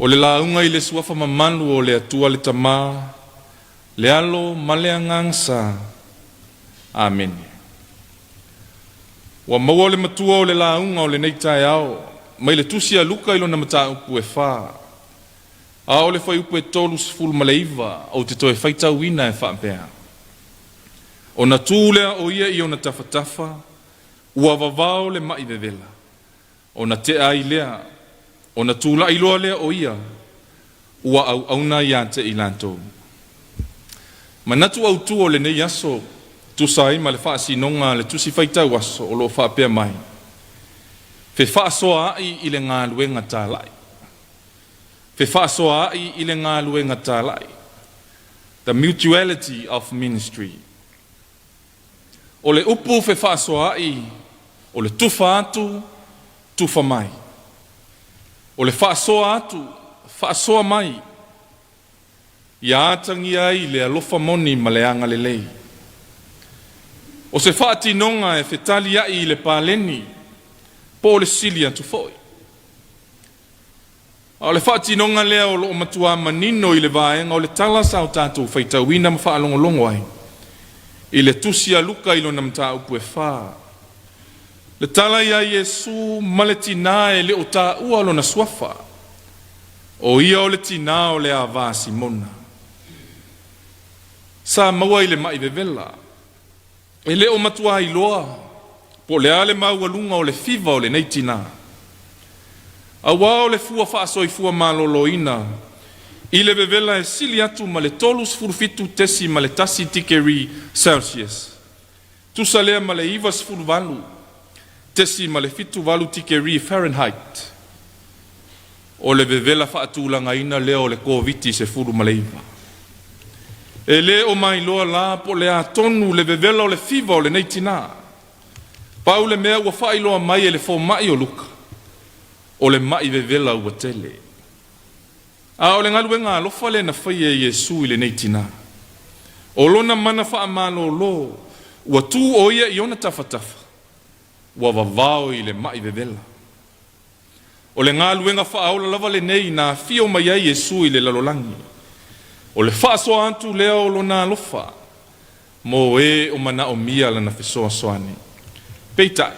O le lauga i le suafa mamalu o le Atua le Tama, le Alo ma le Agaga Sa. Amene. Ua maua le matua o le lauga o lenei taeao mai le tusi a Luka i lona mataupu e 4, a o le fuaiupu e 39 ou te toe faitauina e faapea: Ona tu lea o ia i ona tafatafa, ua vavao le ma'i vevela, ona tea ai lea, ona tula'i loa lea o ia, ua auauna ia te i latou. Manatu autu o lenei aso, tusa ai ma le faasinoga a le tusi faitau aso o lo o faapea mai: Fefaasoaa'i i le galuega tala'i. Fefaasoaa'i i le galuega tala'i. The mutuality of ministry. O le upu fefaasoaa'i, o le tufa atu, tufa mai. O le faasoa atu, faasoa mai. Ia atagia ai le alofa moni ma le agalelei. O se faatinoga e fetaliai i le paleni, po o le sili atu foi. A o le faatinoga lea o lo o matua manino i le vaega o le tala sa o tatou faitauina ma faalogologo ai i le tusi a Luka i lona mataupu e 4. Le tala ia Iesu ma le tinā e le o taua lona suafa, o ia o le tinā o le ava a Simona. Sa maua i le ma'i vevela, e le o matua iloa po o le a le maualuga o le fiva o lenei tinā. Auā o le fua faasoifua maloloina i le vevela e sili atu ma le 37.1 tikeri Celsius, tusa lea ma le 98.78 tikeri Fahrenheit. O le vevela faatulagaina lea o le Koviti-19. E le o mailoa la po o le a tonu le vevela o le fiva o lenei tinā. Pau le mea ua faailoa mai e le foma'i o Luka, o le ma'i vevela ua tele. A o le galuega alofa lea na faia e Iesu i lenei tinā. O lona mana faamalōlō, ua tu o ia i ona tafatafa, ua vavao i le ma'i vevela. O le galuega faaola lava lenei na afio mai ai Iesu i le lalolagi. O le faasoa atu lea o lona alofa mo e o manaomia lana fesoasoani. Peitai,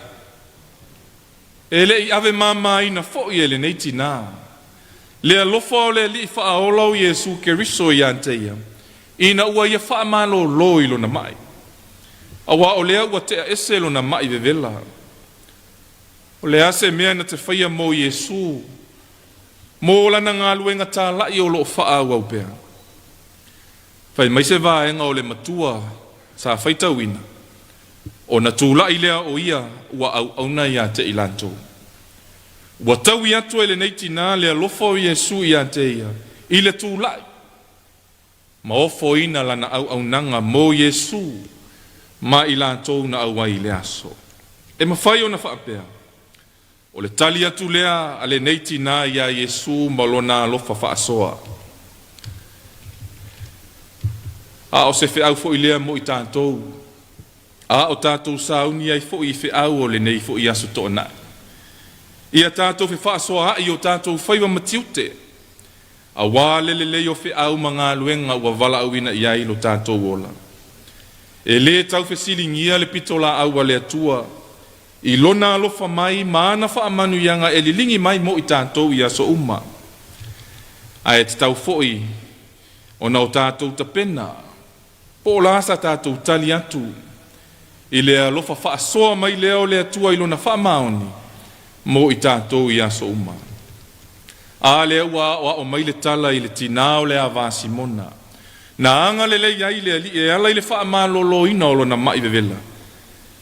e le i ave mamaina foi e lenei tinā le alofa o le Alii faaola o Iesu Keriso ia te ia, ina ua ia faamalōlō i lona ma'i. Auā o lea ua tea ese lona ma'i vevela. O le a se mea na te faia mo Iesu, mo lana galuega tala'i o lo o faaauau pea? Fai mai se vaega o le matua sa faitauina, ona tula'i lea o ia ua auauna ia te i latou. Ua taui atu e lenei tinā le alofa o Iesu ia te ia i le tula'i ma ofoina lana auaunaga mo Iesu ma i latou na auai i le aso. E mafai ona faapea, o le tali atu lea a lenei tinā iā Iesu ma lona alofa faasoa. A o se feau foi lea mo i tatou, a o tatou sauni ai foi i feau o lenei foi aso Toonai. Ia tatou fefaasoaa'i i o tatou faiva ma tiute, auā le lelei o feau ma galuega ua valaauina i ai lo tatou ola. E lē taufesiligia le pitolaau a le Atua i lona alofa mai ma ana faamanuiaga e liligi mai mo i tatou i aso uma. Ae tatau foi ona o tatou tapena po o le a sa tatou tali atu i le alofa faasoa mai lea o le Atua i lona faamaoni mo i tatou i aso uma. A lea ua aoao mai le tala i le tinā o le ava a Simona, na agalelei ai le Alii e ala i le faamalōlōina o lona ma'i vevela,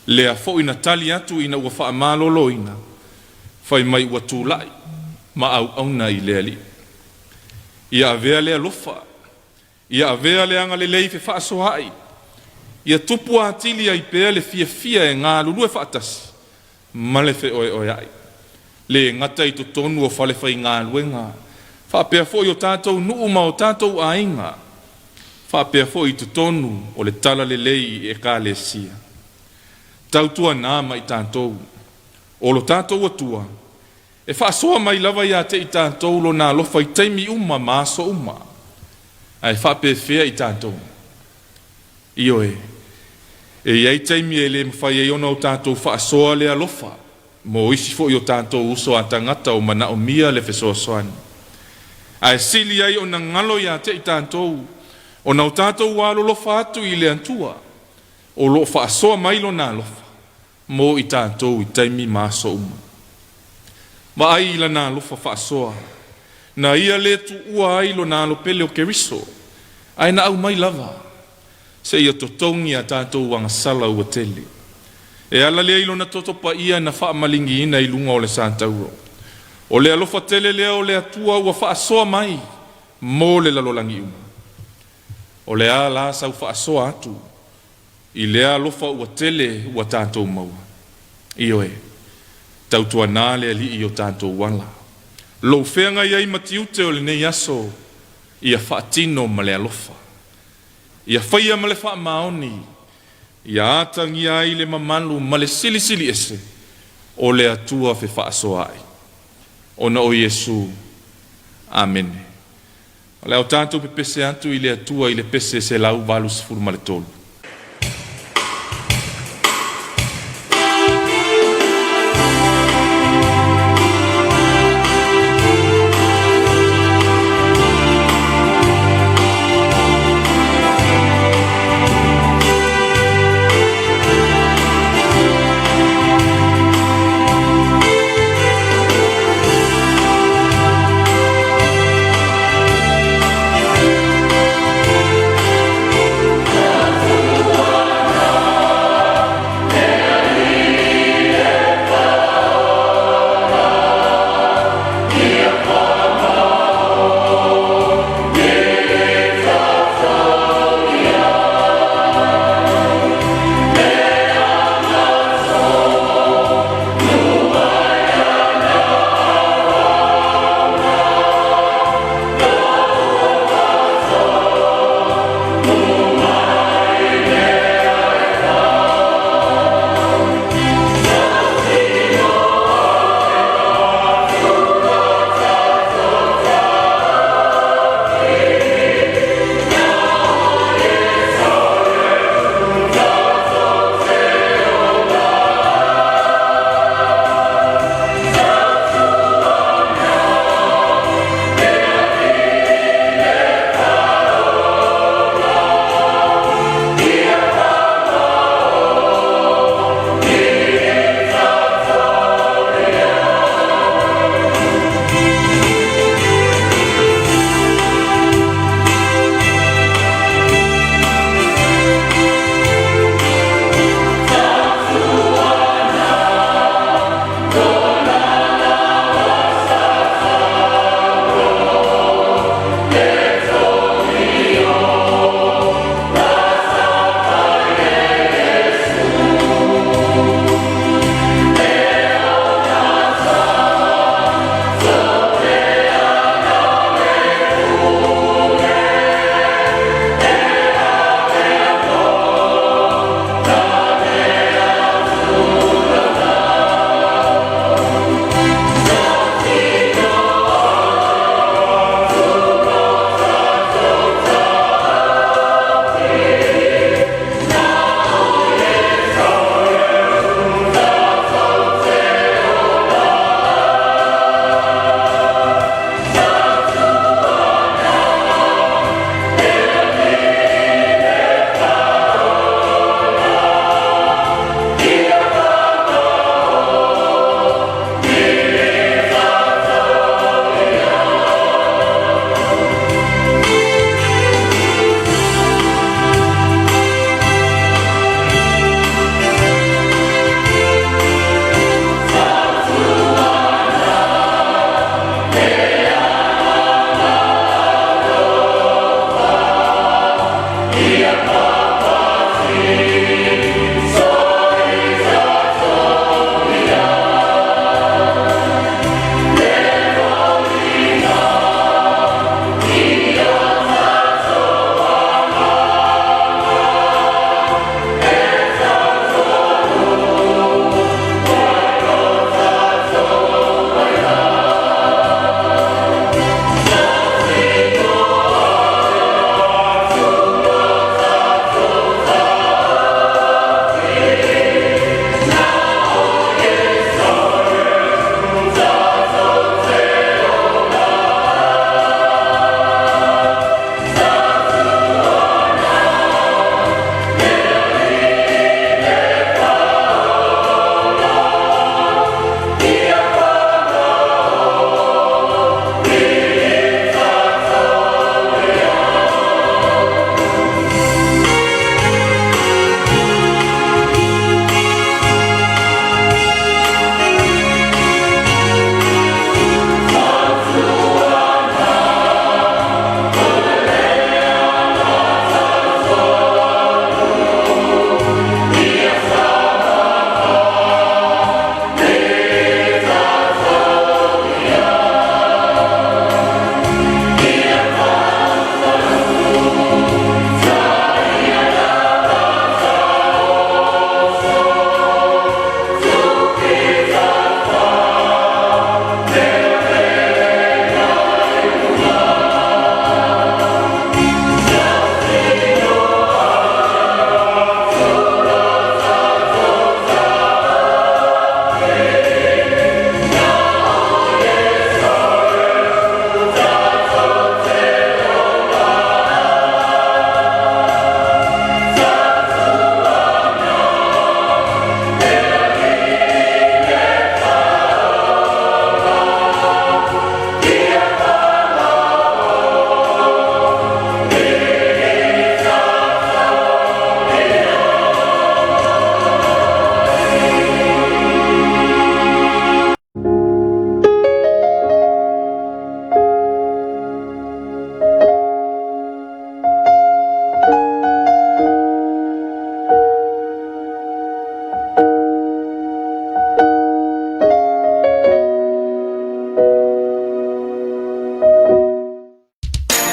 lea foi na tali atu ina ua faamalōlōina, fai mai ua tula'i ma auauna i le Alii. Ia avea le alofa, ia avea le agalelei fefaasoaa'i, ia tupu atili ai pea le fiafia e galulue faatasi ma le feoeoea'i. Le gata i totonu o fale faigaluega, faapea foi o tatou nuu ma o tatou aiga, faapea foi i totonu o le talalelei i ekalesia. Tautuanā ma i tatou, o lo tatou Atua, E faasoa mai lava ia te i tatou Lona alofa i taimi uma ma aso uma. Ae faapefea i tatou? Ioe, e i ai taimi e le mafai ai ona o tatou faasoa le alofa mo isi foi o tatou uso a tagata o manaomia le fesoasoani. Ae sili ai ona galo ia te i tatou ona o tatou alolofa atu i le Atua o lo o faasoa mai Lona alofa mo i tatou i taimi ma aso uma. Vaai i Lana alofa faasoa, na Ia le tuua ai Lona Alo pele o Keriso, ae na aumai lava seia totogi a tatou agasala ua tele. E ala lea i Lona toto paia na faamaligiina i luga o le satauro. O le alofa tele lea o le Atua ua faasoa mai mo le lalolagi uma. O le a la sau faasoa atu i lea alofa ua tele ua tatou maua? Ioe, tautuana le Alii i o tatou ala. Lou feagai ai ma tiute o lenei aso, ia faatino ma le alofa. Ia faia ma le faamaoni, ia atagia ai le mamalu ma le silisili ese o le Atua fefaasoaai. Ona o Iesu. Amene. O le a o tatou pepese atu i le Atua i le pese 183.